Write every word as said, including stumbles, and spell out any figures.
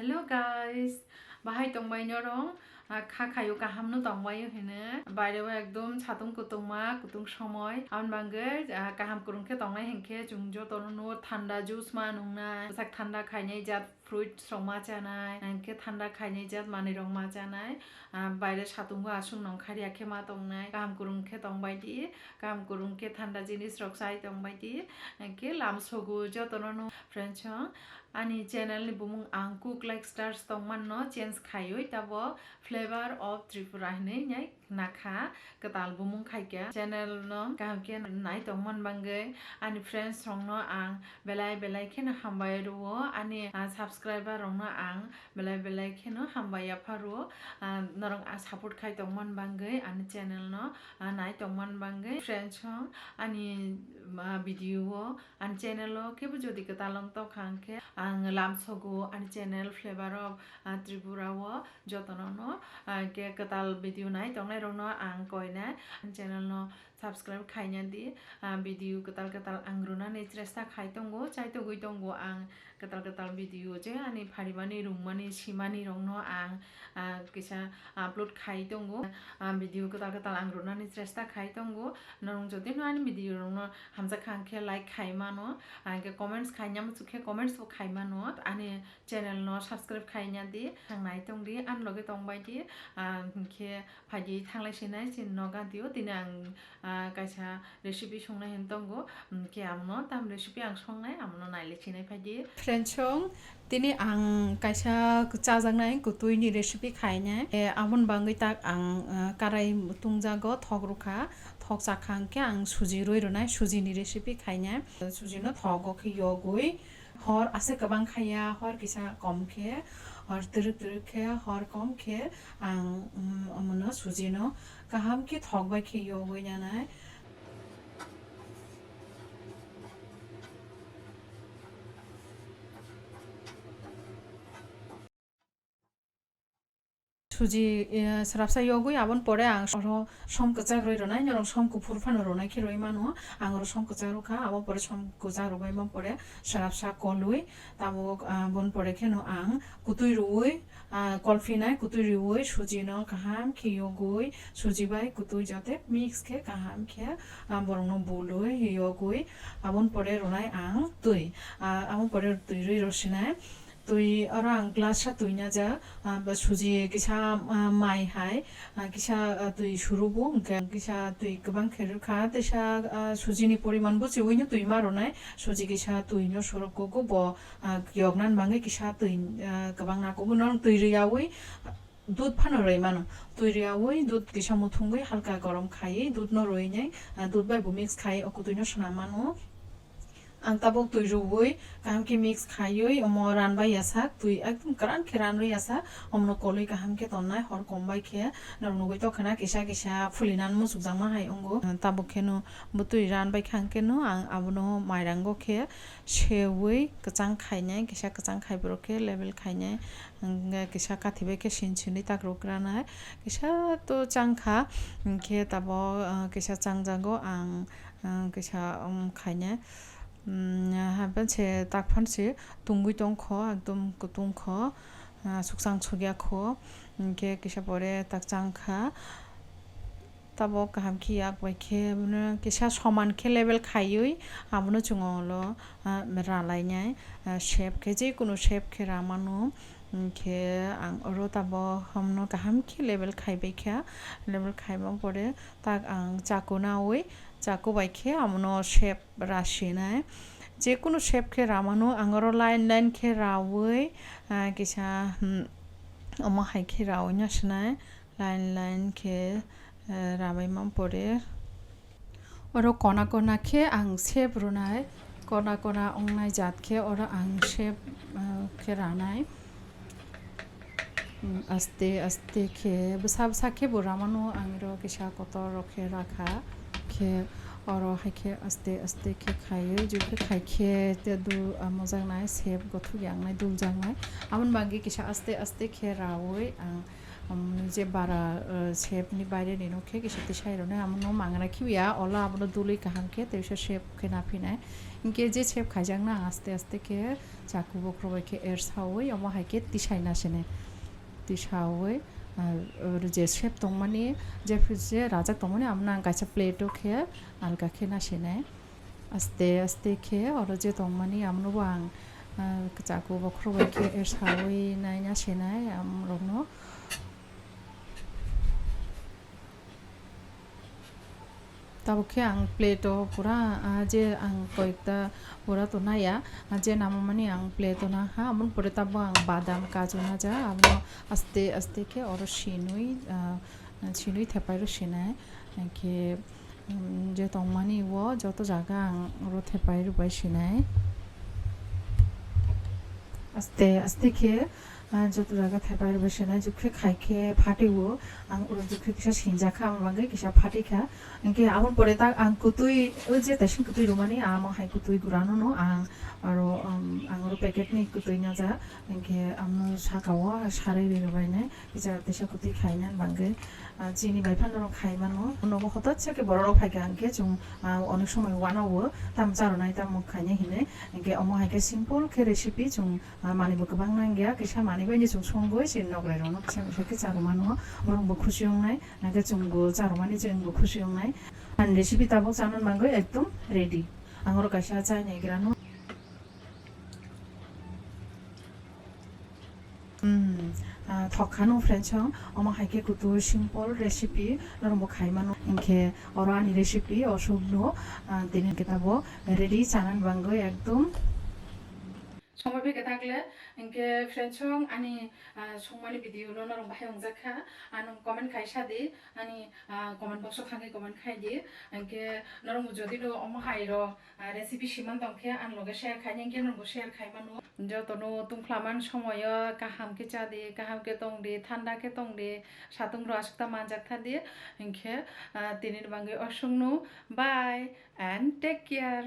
Hello guys, bahai tongbai norong? Ah, kha khayo kaham no tongbai hino. Baire o ekdom satung kutungma, kutung somoi. Aboni bagwi, ah, kaham kwrwng khe tongnai hinkhe chwng jotono no thanda juice ma nungnai, bwsak thanda khainai jat fruits rok ma chanai, hinkhe thanda khainai jat manwi rok ma chanai. Ah, baire satungo aswk nongkharya khe ma tongnai. Kaham kwrwng khe tongbai di, kaham kwrwng khe thanda jinis rok chai tongbai di. Hinkhe lamsogo jotono no friends song. Ani channel ni bumung ang Cook Like Stars tongmanno change khaiwi tabo Flavor of Tripura hinwi nai nakha, kwtal bumung khaikha. Channel no kaham khe nai tongman bagwi ani friends rokno ang belai belai kheno hambai rwo, ani, ah, subscriber rokno ang belai belai kheno hambai yapha rwo. Ah, norok, ah, support khai tongman bagwi ani channel no, ah, nai tongman bagwi friends song ani, ah, video o Ani channel o kebo jodi kwtal wng tongkha hwnkhe ang lamsogo ani channel Flavor of, ah, Tripura o jotono no, ah, khe kwtal video nai tongnai rokno ang koinai ani channel no subscribe khaina di, ah, video kwtal kwtal ang rwnani chesta khai tongo, chai togwi tongo ang kwtal kwtal video je ani pharimani rwngmani simani rokno ang, ah, kisa upload khai tongo, ah, video kwtal kwtal ang rwnani chesta khai tongo. Norok jodi no ani video rokno hamjak kha hwnkhe like khai mano, hwnkhe comments khaina muchuk khe comments bo khai mano, ani channel no subscribe khaina di, ang nai tong di, ani loge tong bai di, ah, hinkhe phai di thanglai sinai chini noga di o, tini ang, ah, kaisa recipe songna hin tongo, hinkhe amono tam recipe ang songnai, amono nailai sinai phai di. Friends song, Tini ang kaisa chajaknai kwtwini recipe khainai. E, aboni bagwi tak ang, ah, karai tungjago, thok rwkha. Thok chakha hwnkhe ang suji rwi rwnai, sujini recipe khainai. Sujino thogo khe yogwi hor aswk kwbang khaiya, hor kisa kom khe, hor twrwk twrwk khe, hor kom khe ang, um, omono sujino kaham khe thok bai khe yogwi nanai. Suji, eh, swrapsa yogwi aboni pore ang oro som kwchak rwi rwnai, norok som kuphur phano rwnai khe rwi mano. Ang oro som kwchak rwkha, abo pore som kwchak rwbaima pore swrapsa kolwi, tabuk, ah, aboni pore kheno ang kwtwi rwui, ah, kolphinai kwtwi rwui sujino kaham khe yogwi, suji bai kwtwi jate mix khe kaham khe, ah, borokno bulwi yogwi, aboni pore rwnai ang twi, ah, aboni pore twi rwi rwsinai. Twi oro ang glass sa twi najak, ah, ba suji kisa, ah, mai hai, ah, kisa, ah, twi surugo, hwnkhe kisa twi kwbang khe rwkha, teisa, ah, sujini poriman buchiwino twi ma rwnai, suji kisa twino surukgo bo, ah, yoknani bagwi kisa twi, ah, kwbang nakugo, norok twi rwyawi dudh phano rwi mano, twi rwyawi dudh kisa muthungwi halka gorom khaiwi dudhno rwinai, ah, dudh bai bo mix khai o kwtwino swnam mano. Ang tabuk twi rwui kaham khe mix khaiwi omo ranbai yasak, twi ekdom kwran khe ranwi yasak, omono kolwi kaham khe tonnai hor kom bai khe. Norok nugwi tongkha na kisa kisa phulinani muchukjakma hai wngo. Tabuk kheno bo twi ranbai kha hwnkhe no ang abono mairango khe seui kwchang khainai, kisa kwchang khaiborok khe level khainai, hwnkhe kisa kathi bai khe sin sinwi tak rwkranai, kisa to changkha, hwnkhe tabuk, ah, kisa changjago ang, ah, kisa, um, khainai. Umm, haikhe se tak phan se tungwi tongkho, ekdom kutungkho, ah, suksang sukya kho, hinkhe kisa pore tak changkha. Tabuk kaham khe yak bai khe bono kisa soman khe level khaiwi abono chwng ulo, ah, ralainai, ah, shape khe, je kunu shape khe ramano. Hinkhe ang oro tabuk hamno kaham khe level khaibai kha, level khaima pore tak ang chaku naui, chaku bai khe abono shape rasinai. Jekunu shape khe ramano, ang oro line line khe raui, ah, kisa, hmm, omo hai khe raui no sinai, line line khe, eh, rabaima pore. Oro kona kona khe ang shape rwnai, kona kona wngnai jat khe oro ang shape, eh, khe ranai. Hmm, aste aste khe bwsa bwsa khe bo ramano, ang oro kisa kotor rok khe rakha, khe oro hai khe aste aste khe khaiwi, je khe khai khe te dul, ah, mojaknai, shape gothok yaknai, duljaknai. Aboni bagwi kisa aste aste khe raui ang, um, je bara, uh, shape ni baire ni no khe kisa tisai rwnai, abono mangra khibiya, olo abono dului kaham khe teisa shape khe naphinai. Hinkhe je shape khaijakna ang aste aste khe chaku bokhorok bai khe ersaui omo hai khe tisai nasinai. Tisaui, ah, je shape tongmani, je, je rajak tongmani, amno ang kaisa plate o khe alga khe nasinai. Aste aste khe oro je tongmani, amnobo ang, ah, chaku bokhorok bai khe ersaui nai nasinai amrokno. Tabuk khe ang plate o pura, ah, je ang koyekta pura to naya, ah, je namamani ang plate o nakha, aboni pore tabuk ang badam, kaju naja, abono aste aste khe oro sinui, ah, sinui thepai rw sinai, hinkhe, um, je tongmani o joto jaga ang oro thepai rw bai sinai. Aste aste khe, ah, joto jaga thepai rw bai sinai, jukhe khai khe phatio, ang oro jukhe kisa sinjakha, amo bagwi kisa phatikha. Hinkhe aboni pore ta ang kutui, o je taising kutui rwmani, amo hai kutui gurano no ang aro, um, ang oro packet ni kutui naja, hinkhe amo saka o sarai ri rwbainai, kisa teisa kutui khaina bagwi. Ah, chini bai phano norok khai mano, nogo hothat se khe borok rok phai kha, hinkhe chwng, ah, onek somoi uanao tamo cha rwnai, tamo khainai hinwi, hinkhe omo hai khe simple khe recipe chwng, ah, manwi bo kwbang nang ya, kisa manwi bai ni chwng songwi chini nokrai rok no kisa misa khe cha rw mano, borok bo khusi wngnai, hinkhe chwng bo cha rw mani chwng bo khusi wngnai. Ani recipe tabuk chana bagwi ekdom ready. Ang oro kaisa chai nai grano. Hmm, ah, thok khano friends, omo hai khe kutu simple recipe norok bo khai mano. Hinkhe oro ani recipe osuk no, ah, tini khe tabo ready chana bagwi ekdom. Somoi bai khe takle, hinkhe friends, ani, ah, songmani video no norok bahai wngjak kha, ano comment khai sa di, ani, ah, comment box o thangwi comment khai di, hinkhe norok jodi no omo hai rok, ah, recipe siman tong khe ani loge share khai, hinkhe norok bo share khai mano. Joto no tungphla man somoyo kaham khe cha di, kaham khe tong di, thanda khe tong di, satung rok aswk ta manjak tha di, hinkhe, ah, tini ni bagwi osuk no, bye and take care.